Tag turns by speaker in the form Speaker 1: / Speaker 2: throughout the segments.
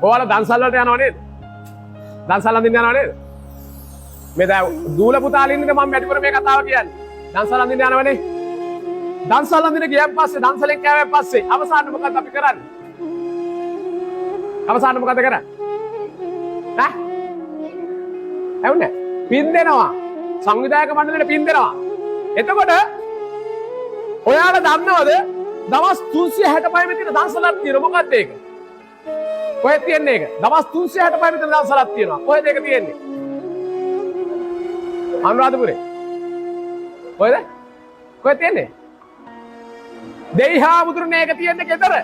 Speaker 1: ඔයාලා දන්සල් වලට යනව නේද? දන්සල් අඳින්න යනව නේද? මේ දැන් දූල පුතාලා ඉන්නේ, මම වැඩිපුර මේ කතාව කියන්නේ. දන්සල් අඳින්න යනවනේ. දන්සල් අඳින්න ගියන් පස්සේ, දන්සලෙන් කෑවෙන් පස්සේ අවසාන මොකද්ද අපි කරන්නේ? අවසාන මොකද්ද කරන්නේ? ඈ? ඇහුන්නේ? පින් දෙනවා. සංවිධායක මණ්ඩලෙට පින් දෙනවා. එතකොට ඔයාලා දන්නවද දවස් 365 මෙතන දන්සලක් තියෙනවා? මොකද්ද ඒක? කොහෙද තියෙන්නේ ඒක? දවස් 365 මෙතන දන්සලක් තියෙනවා. කොහෙද ඒක තියෙන්නේ? අනුරාධපුරේ. කොහෙද? කොහෙද තියෙන්නේ? දෙයිහාමුදුරනේ, ඒක තියෙන්නේ ගෙදර.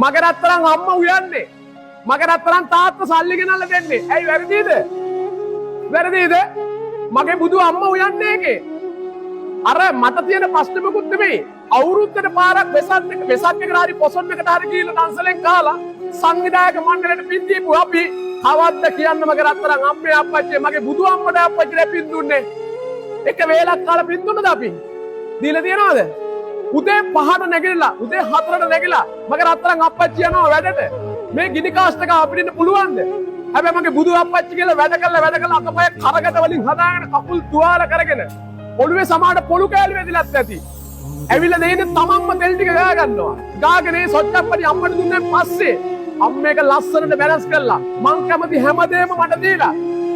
Speaker 1: මගේ රත්තරන් අම්මා උයන්නේ. මගේ රත්තරන් තාත්තා සල්ලි ගෙනල්ලා දෙන්නේ. ඇයි, වැරදිද? වැරදිද? මගේ බුදු අම්මා උයන්නේ ඒකේ. අර මට තියෙන ප්‍රශ්න මොකුත් නෙමෙයි. අවුරුද්දට පාරක් වෙසක් එක, වෙසක් එකට හරි පොසොන් එකට හරි ගිහිල්ලා දන්සලෙන් කාලා සංවිධායක මණ්ඩලයට පින් දීපු අපි කවද්ද කියන්න මගේ රත්තරන් අම්මේ අප්පච්චි, මගේ බුදු අම්මට අප්පච්චිට පින් දුන්නේ? එක වේලක් කාලා පින් දුන්නද අපි? දීලා තියනවද? උදේ 5ට නැගිටලා, උදේ 4ට නැගිලා මගේ රත්තරන් අප්පච්චි යනවා වැඩට. මේ ගිනි කාස්ට් එක අපිට ඉන්න පුළුවන්ද? හැබැයි මගේ බුදු අප්පච්චි කියලා වැඩ කළා, වැඩ කළා, අතපය කරගට වලින් හදාගෙන, කකුල් තුවාල කරගෙන, ඔළුවේ සමහරට පොළු කෑලි වැදිලත් ඇති. ඇවිල්ලා දෙන්නේ තමන්ම තෙල් ටික ගා ගන්නවා. ගාගෙන ඒ සොච්චප්පටි අම්මට දුන්නෙන් පස්සේ අම්ම ඒක ලස්සනට බැලන්ස් කරලා මං කැමති හැමදේම මට දීලා,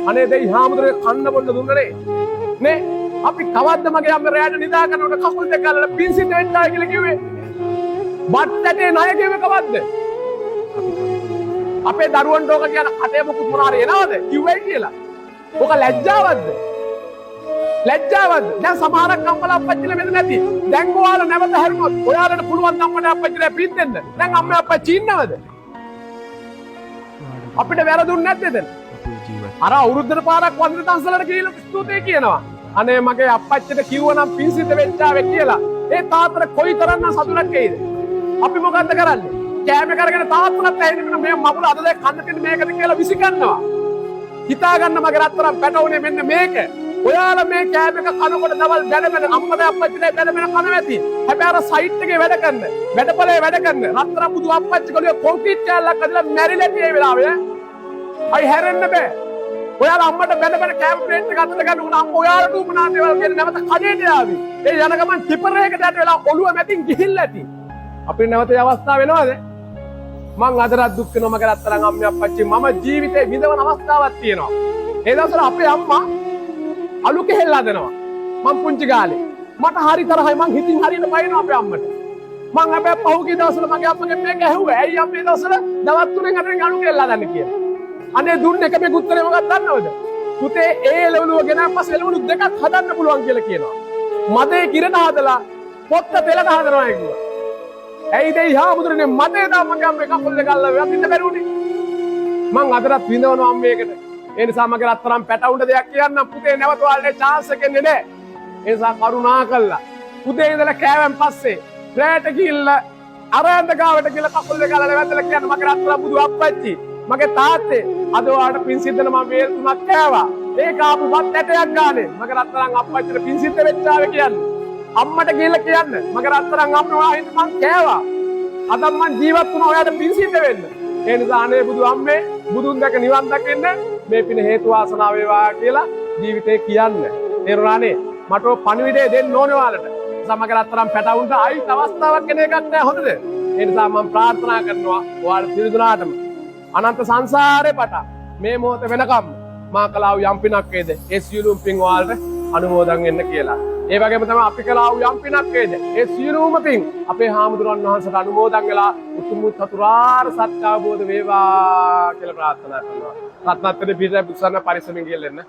Speaker 1: අනේ දෙයි හාමුදුරුවෝ, කන්න බොන්න දුන්නනේ නේ. අපි කවද්ද මගේ අම්ම රැයට නිදා ගන්නකොට කකුල් දෙක අල්ලලා පින් සිද්ධ වෙන්න ආයි කියලා කිව්වේ? බත් ඇටේ ණය කිව්වේ කවද්ද? අපේ දරුවන්ට ඕක කියන කටේ මොකුත් මොන හරි එනවද කිව්වයි කියලා? ඕක ලැජ්ජාවක්ද? ලැජ්ජාවක්ද? දැන් සමහරක් අම්මලා අප්පච්චිලා මෙතන නැති. දැන් ඔයාලා නැවත හැරුණොත් ඔයාලට පුළුවන් අම්මට අප්පච්චිලා පින් දෙන්න. දැන් අම්මා අප්පච්චි ඉන්නවද? අපිට වැරදුන්නේ නැද්ද එතන? අර අවුරුද්දට පාරක් වඳින දන්සලට ගිහිල්ලා ස්තුතියි කියනවා. අනේ මගේ අප්පච්චිට කිව්වනම් පින් සිද්ධ වෙච්චාවේ කියලා. ඒ තාත්තට කොයිතරම්නම් සතුටක් එයිද? අපි මොකද්ද කරන්නේ? කෑම කරගෙන තාත්තටත් ඇහෙන්න මේ මගුල අද දැන් කන්න තියෙන මේකද කියලා විසි කරනවා. හිතා ගන්න මගේ රත්තරන් පැටවුනේ, මෙන්න මේක. ඔයාලා මේ කෑම එක කනකොට දවල් බැන බැන අම්මට අප්පච්චිට බැන බැන කන ඇති. හැබැයි අර සයිට් එකේ වැඩ කරන, වැඩපලේ වැඩ කරන රත්තරන් බුදු අප්පච්චි කොළුවේ කොන්ක්‍රීට් කෑල්ලක් අදලා මැරිලා ඇති ඒ වෙලාවේ. ඈ. අයි හැරෙන්න බෑ. ඔයාලා අම්මට බැන බැන කෑම ප්ලේට් එක අතට ගන්න උන අම්ම ඔයාලට උමනා දේවල් කියන නැවත කඩේට යාවි. ඒ යන ගමන් ටිපර් එකකට යට වෙලා ඔළුව මැතින් ගිහිල්ලා ඇති. අපිට නැවත ඒ අවස්ථාව වෙනවද? මං අදටත් දුක් වෙනවා මගේ රත්තරන් අම්මේ අප්පච්චි, මම ජීවිතේ විඳවන අවස්ථාවක් තියෙනවා. ඒ දවස්වල අපේ අම්මා අලු කෙහෙල් හදනවා. මං පුංචි කාලේ. මට හරි තරහයි, මං හිතින් හරියට බයිනවා අපේ අම්මට. මං හැබැයි පහුගිය දවස්වල මගේ අම්මගෙන් මේක ඇහුවා. ඇයි අම්මේ දවස්වල දවස් තුනෙන් හතරෙන් අලු කෙහෙල් හදන්නේ කියලා. අනේ දුන්න එක මේ උත්තරේ මොකක්ද දන්නවද? පුතේ, ඒ එළවලුව ගෙන පස්සේ එළවලු දෙකක් හදන්න පුළුවන් කියලා කියනවා. මදේ කිරට හදලා පොත්ත තෙලට හදනවා කිව්වා. ඇයි දෙයි හාමුදුරනේ, මදේ තාම මගේ අම්මේ කකුල් දෙක අල්ලලා වඳින්න බැරි වුණේ? මං අදටත් විඳවනවා අම්මේකට. ඒ නිසා මගේ රත්තරන් පැටවුන්ට දෙයක් කියන්නම් පුතේ, නැවත ඔයාලට චාන්ස් එක එන්නේ නැහැ. ඒ නිසා කරුණා කළා උදේ ඉඳලා කෑවෙන් පස්සේ රැට ගිහිල්ලා අර ඇඳ ගාවට ගිහලා කකුල් දෙක අල්ලලා වැඳලා කියන්න, මගේ රත්තරන් බුදු අප්පච්චි, මගේ තාත්තේ, අද ඔයාලට පින් සිද්ධන මම වේල් තුනක් කෑවා. ඒක ආපු බත් ඇටයක් ගානේ මගේ රත්තරන් අප්පච්චිට පින් සිද්ධ වෙච්චාවේ කියන්න. අම්මට ගිහිල්ලා කියන්න, මගේ රත්තරන් අම්මේ, ඔයා හින්දා මං කෑවා. අද මං ජීවත් වුණා ඔයාට පින් සිද්ධ වෙන්න. ඒ නිසා අනේ බුදු අම්මේ, බුදුන් දැක නිවන් දකින්න මේ පින හේතු වාසනා වේවා කියලා ජීවිතේ කියන්න. තේරුණානේ? මට ඔය පණිවිඩය දෙන්න ඕනේ ඔයාලට. සමග රත්තරන් පැටවුන්ට ආයිත් අවස්ථාවක් එන එකක් නෑ, හොඳද? ඒ නිසා මම ප්‍රාර්ථනා කරනවා ඔයාලා සියලු දෙනාටම අනන්ත සංසාරේ පටන් මේ මොහොත වෙනකම් මා කළා වූ යම් පිනක් වේද, ඒ සියලුම පින් ඔයාලට අනුමෝදන් වෙන්න කියලා. ඒ වගේම තමයි අපි කළා වූ යම් පිනක් වේද, ඒ සියලුම පින් අපේ හාමුදුරන් වහන්සේට අනුමෝදන් වෙලා උතුම් වූ චතුරාර්ය සත්‍ය අවබෝධ වේවා කියලා ප්‍රාර්ථනා කරනවා. රත්නත්‍රි පිහිට බුදුසරණ පරිස්සමින් කියලා එන්න.